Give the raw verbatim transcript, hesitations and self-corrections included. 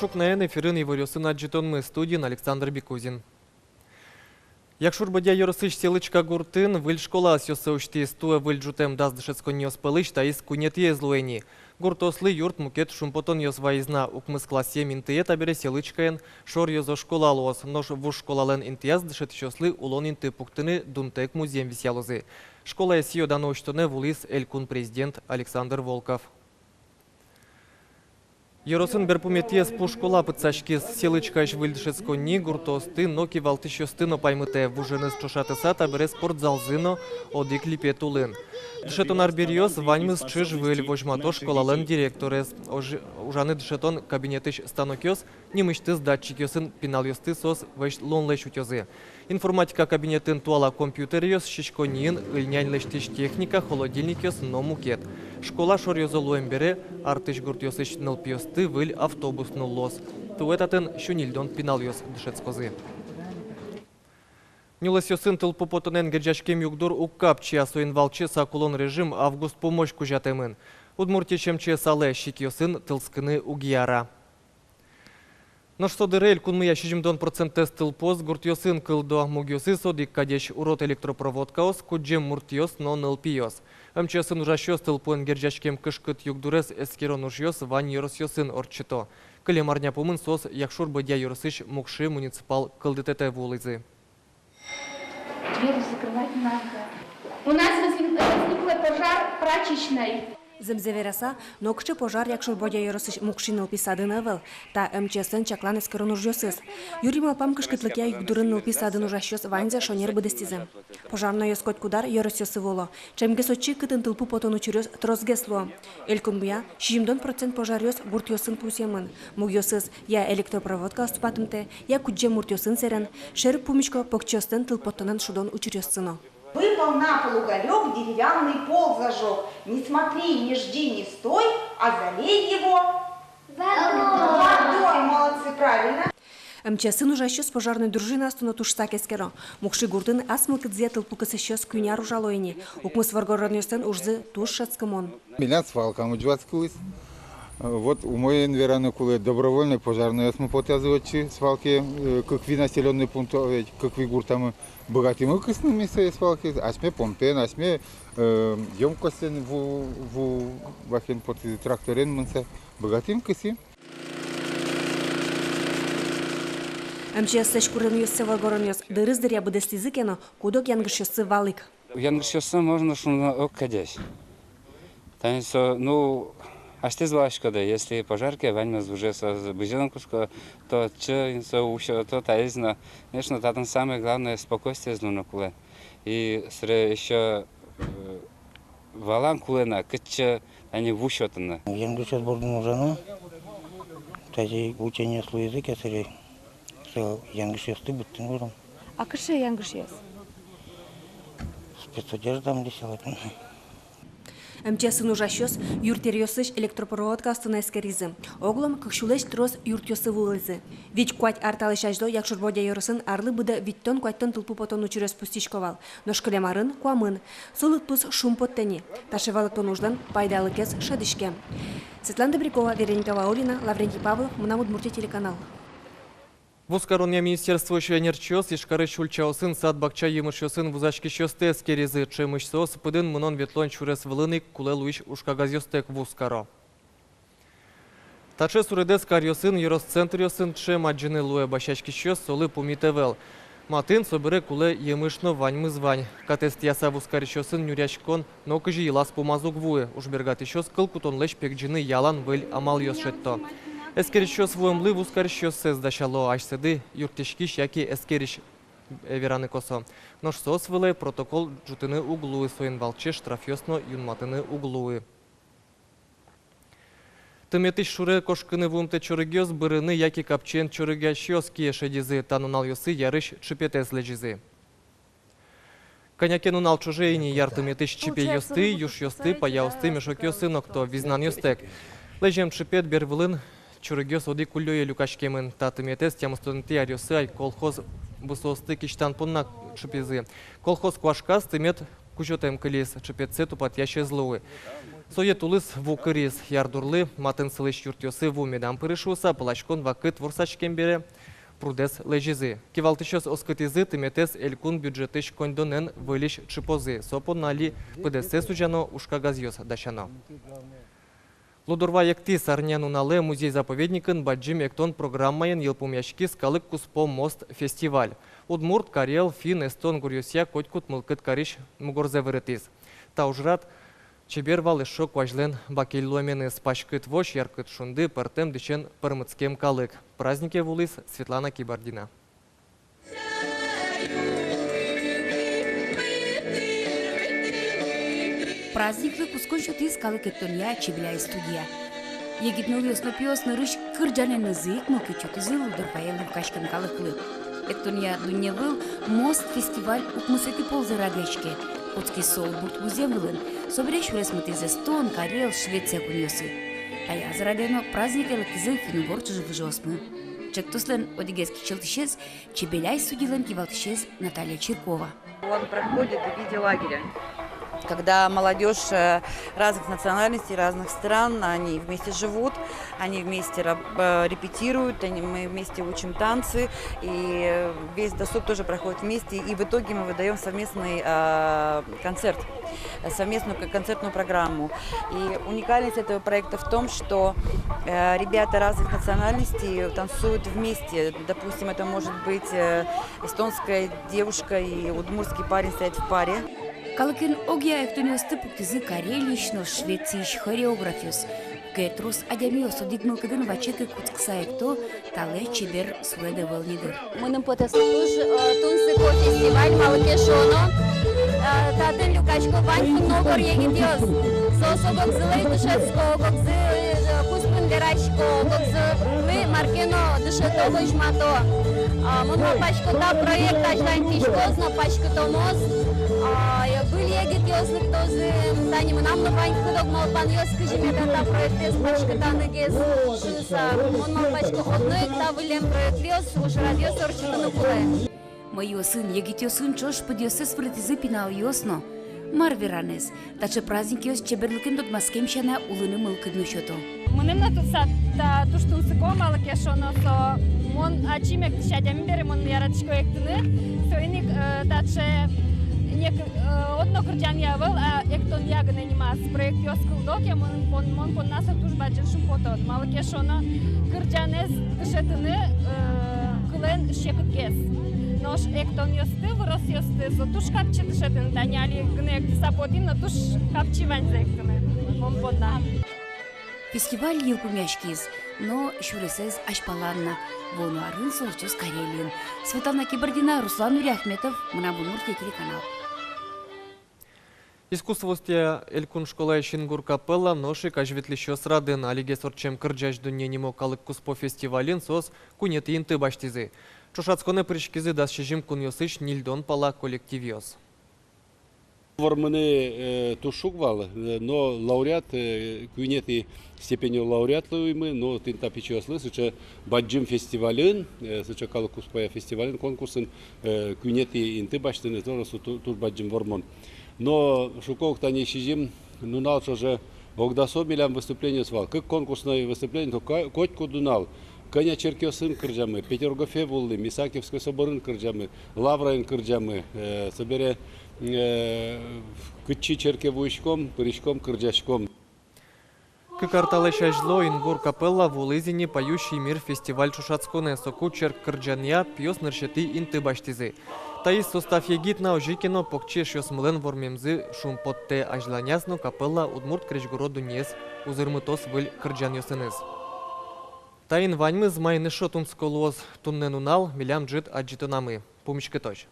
Ӵукнаен! Эфирын иворъёсын адӟытонмы, студиын Александр Бекузин. Якшур-Бӧдья ёросысь Селычка гуртын выль школа ӧсъёссэ усьтӥз. Туэ выль ӝутэм дас дышетсконниос пӧлысь таиз куинетӥез луэ ини. Гуртоослы юрт мукет шумпотонъёс вайиз на. Укмыс классъем интые табере Селычкаын шоръёзо школа луоз. Нош вуж школалэн интыяз дышетӥсьёслы улон инты пуктыны дунтэк музъем висъялозы. Школаез сӥё-дано усьтонэ вуылӥз элькун президент Александр Волков. Ёросын берпуметӥез пу школа пытсаськиз. Селычкаысь выль дышетсконни гуртоосты но, кивалтӥсьёсты но паймытэ. Вуженыз ӵошатыса, табере спортзалзы но одӥг липет улын. Дышетон арбериос ваньмыз ӵыж-выль. Возьмато школалэн директорез. Ож-, ужаны дышетон кабинетысь станокъёс нимысьтыз датчикъёсын. Пиналъёсты соос вӧсь луонлэсь утёзы. Информатика кабинетын туала компьютеръёс, сиськонниын ыльнянь лэсьтӥсь техника, холодильникъёс но мукет. Школа шоръёзо луэм бере артысь гуртъёсысь нылпиосты выль автобус нуллоз. Туэ татын сю ньыльдон пиналъёс дышетскозы. Нюлэсъёсын тылпу потонэн герӟаськем югдур уг капчи. Соин валче сак улон режим август пумозь кузятэмын. Удмуртиысь МЧС-алы сикъёсын тылскыны уг яра. Нош со дыре элькунмыя сизьымдон процентэз тылпуос гуртъёсын кылдо. Мугъёсыз одӥг кадесь: урод электропроводкаос, кудӟем муртъёс но нылпиос. МЧС-ын ужасьёс тылпуэн герӟаськем кышкыт югдурез эскерон ужъёс вань ёросъёсын ортчыто. Кылем арня пумын соос Якшур-Бӧдья ёросысь Мукши муниципал кылдытэтэ вуылӥзы. Дверь закрывать не надо. У нас возник-, возникла пожар в прачечной. Зэмзэ вераса, нокыӵе пожар Якшур-Бӧдья ёросысь Мукши нылпи садын ӧвӧл. Та МЧС-лэн чаклан-эскерон ужъёсыз. Юри малпам кышкытлыкъя югдурын нылпи садын ужасьёс ваньзэ шонер быдэстӥзы. Пожарноос котькуд ар ёросъёсы вуо. Ӵемгес отчы, кытын тылпу потон учыръёс тросгес луо. Элькунмыя сизьымдон процент пожаръёс гуртъёсын пусъемын. Мугъёсыз я электропроводкаос тупатымтэ, я кудӟем муртъёсын сэрен, шер пумисько покчиослэн тылпотонэн шудон учыръёссы но. Выпал на пол уголёк, деревянный пол зажёг. Не смотри, не жди, не стой, а залей его водой. Молодцы, правильно. МЧС-ын ужасьёс пожарной дружинаосты но туж сак эскеро. Мукши гуртын ас мылкыдзыя тылпу кысӥсьёс куинь ар ужало ини. Укмыс воргоронъёслэн ужзы туж шӧдскымон. Милям свалкамы ӝуатскылӥз. Вот умоен вераны кулэ, добровольной пожарноосмы потӥзы отчы свалкае, э, кыкви населённый пункт, э, кыкви гуртамы. Быгатӥмы кысыны ми сое свалкае, асьме помпаен, асьме, э, ёмкостен, ву, ву бакен потӥзы, тракторен мыныса. Быгатӥм, кысӥм. МЧС-лэсь куронъёссэ воргоронъёс дырыз дыръя быдэстӥзы ке но, куд-ог янгышъёссы вал ик. Янгышъёссы, можно шуыны, ог кадесь. Тани со, ну, асьтэз валаськоды, если пожар ке, ваньмыз уже со бызьылыны кутско, то отчы ини со усё, то таиз но. Конечно, татын самое главное — спокойствиез луыны кулэ. И собере ещё, э, валан кулэ на, кытчы тани ву сётыны. Янгышъёс бордын ужано, тазьы учениос луизы ке, собере со янгышъёсты быдтыны кулэ. А кыӵе янгышъёс? Спецодежда, милесьёс. МЧС-ын ужасьёс юртъеръёсысь электропроводкаосты но эскеризы. Оглом кык сюлэсь трос юртъёсы вуылӥзы. Вить-куать ар талэсь азьло Якшур-Бӧдья ёросын арлы быдэ витьтон-куатьтон тылпу потон учыръёс пусйисько вал. Нош кылем арын куамын. Со лыдпус шумпоттэ ини. Таӵе валэктон ужлэн пайдалыкез шӧдӥське. Светлана Добрякова, Вероника Ваулина, Лаврентий Павлов, «Мынам Удмуртие» телеканал. Вузкаронъя министерствоысь ӧнерчиос Ижкарысь ульчаосын сад-бакча емышъёсын вузаськисьёсты эскеризы. Ӵемысь соос пыдын мынон-ветлон сюрес вылын ик кулэ луись ужкагазъёстэк вузкаро. Таӵе суредэз каръёсын, ёрос центръёсын ӵем адӟыны луэ. Басьяськисьёс солы пумит ӧвӧл. Матын, собере кулэ емыш но, ваньмыз вань. Катэз тӥяса вузкарисьёсын нюръяськон нокызьы йылаз пумаз уг вуы. Ужбергатӥсьёс кыл кутонлэсь пегӟыны ялан выль амалъёс шедьто. Эскерисьёс вуэмлы вузкарисьёссэс дасяло, асьсэды юрттӥськись яке эскерись, э, вераны косо. Нош соос вылэ протокол ӝутыны уг луы, соин валче штрафъёс но юнматыны уг луы. Тыметысь шуре кошкыны вуымтэ чорыгъёс бырыны яке капчиен чорыгъясьёс кие шедизы. Та нуналъёсы ярысь чыпетэз лэзизы. Кӧня ке нунал ӵоже ини яртыметысь чипейёсты, юшъёсты, паяосты мешокъёсын окто, визнанъёстэк. Лэзем чыпет бервылын чорыгъёс одӥг куллёе люкаськемын. Та тыметэз тямыстонэтӥ аръёсы ай колхоз бусыосты кисьтан понна чыпизы. Колхоз куашказ тымет кузётэм кылиз, чыпетсэ тупатъясь ӧз луы. Сое тулыс ву кыриз. Ярдурлы матын сылӥсь юртъёсы ву медам пыры шуыса, пыласькон вакыт ворсаськем бере, прудэз лэзизы. Кивалтӥсьёс оскытӥзы тыметэз элькун бюджетысь коньдонэн выльысь чипозы. Со понна али пыдэссэ сузяно, ужкагазъёс дасяно. Лудорвай эктӥз. Арнянуналэ музей-заповедникын бадӟым эктон программаен йылпумъяськиз калык куспо «Мост» фестиваль. Удмурт, карел, финн, эстон гуръёсъя котькуд мылкыд карись мугорзэ выретӥз. Та ужрад чебер вал эшшо куазьлэн бакель луэменыз. Паськыт возь, яркыт шунды, пӧртэм дӥсен пӧрмытскем калык. Празднике вуылӥз Светлана Кибардина. Праздниклы кутскон сётӥз калык эктонъя «Чебеляй» студия. Егит нылъёс но пиос нырысь кырӟанэнызы ик мылкыд сётӥзы Лудорвае люкаськем калыклы. Эктонъя дунне выл «Мост» фестиваль укмысэтӥ ползэ радъяське. Кутскиз со удмурт музъем вылын. Собере сюресмытӥз Эстон, Карел, Швеция кунъёсы. Таяз радэ но празднике лыктӥзы финн-угор чыжы-выжыосмы. Ӵектослэн одӥгез кичӧлтӥсез — «Чебеляй» студилэн кивалтӥсез Наталья Чиркова. Он проходит в виде лагеря, когда молодёжь, э, разных национальностей, разных стран, они вместе живут, они вместе раб-, э, репетируют, они, мы вместе учим танцы, и, э, весь досуг тоже проходит вместе, и в итоге мы выдаём совместный, э, концерт, э, совместную к-, концертную программу. И уникальность этого проекта в том, что, э, ребята разных национальностей танцуют вместе. Допустим, это может быть, э, эстонская девушка и удмуртский парень стоят в паре. Калыкен огъя эктонъёсты пуктӥзы Карелиысь но Швециысь хореографъёс. Кӧня трос адямиос одӥг мылкыдын ваче ке кутскыса экто, талэсь чебер суред ӧвӧл ни дыр. Мыным потэ, со туж, э, тунсыко фестиваль, малы ке шуоно, э, татын люкасько вань финно-угор егитъёс. Соос ог-огзылы дышетско, ог-огзы, э, куспын верасько, ог-огзылы мар ке но дышето, возьмато. А, мон малпасько, та проект азьлань киськоз но паськытомоз. А, э, выль егитъёс лыктозы, тани мынам но вань кык-ог малпанъёс, кызьы меда та проектэз паськытаны гес шуыса. Мон малпасько, одно ик та выллем проектъёс, ужрадъёс ортчытыны кулэ. Мӧйыосын, егитъёсын ӵош пыдъёссэс выретӥзы пиналъёс но. Мар веранэз, таӵе праздникъёс чеберлыкен тодматскем сяна улыны мылкыд но сёто. Мыным но тунсыко та, туж тунсыко, малы ке шуоно, со мон ачим эктӥсь адями бере, мон яратӥсько эктыны. Соин ик, э, таӵе нек-, э, одно кырӟанъя ӧвӧл, а эктонъя гинэ нимаз проектъёс кылдо ке, мон пон-, мон понна со туж бадӟым шумпотон. Малы ке шуоно, кырӟанэз дышетыны, э, кылын секытгес. Нош эктонъёсты, выросъёсты со туж капчи дышетыны, тани али гинэ эктыса потӥм, но туж капчи ваньзэ эктыны мон понна. Фестиваль йылпумъяськиз, но сюресэз азьпалан на. Вуоно арын со ортчоз Карелиын. Светлана Кибардина, Руслан Нуриахметов, «Мынам Удмуртие» телеканал. Искусствоосъя элькун школаысь «Ингур» капелла нош ик азьветлӥсьёс радын. Алигес ортчем «Кырӟась дунне» нимо калык куспо фестивальын соос куинетӥ инты басьтӥзы. Ӵошатсконэ пыриськизы дас сизьым кунъёсысь ньыльдон пала коллективъёс. Вормыны, э, туж шуг вал, э, но лауреат, э, куинетӥ степенё лауреат луимы, но тӥни та пичиослы сыӵе бадӟым фестивальын, э, сыӵе калык куспо фестивальын, конкурсын, э, куинетӥ инты басьтыны, тоже со ту-, туж бадӟым вормон. Но шуко ук, тани сизьым нунал ӵоже огдасо милям выступлениос вал. Кык конкурсной выступление, то ко-, котькуд нунал кӧня черкъёсын кырӟамы, Петергофе вуылӥм, Исаакиевской соборын кырӟамы, Лавраын кырӟамы, э, собере, э, кытчы черке вуиськом, пыриськом, кырӟаськом. Кык ар талэсь азьло «Ингур» капелла вуылӥз ини «Поющий мир» фестиваль ӵошатсконэ. Соку черк кырӟанъя пиос нырысетӥ инты басьтӥзы. Таиз состав егит на, озьы ке но покчи эшъёсмылэн вормемзы шумпоттэ. Азьланяз но капелла удмурт крезьгуро дуннеез узырмытоз выль кырӟанъёсыныз. Таин ваньмыз. Маин эшшо тунсыко луоз туннэ нунал, милям ӝыт адӟытонамы. Пумиськытозь.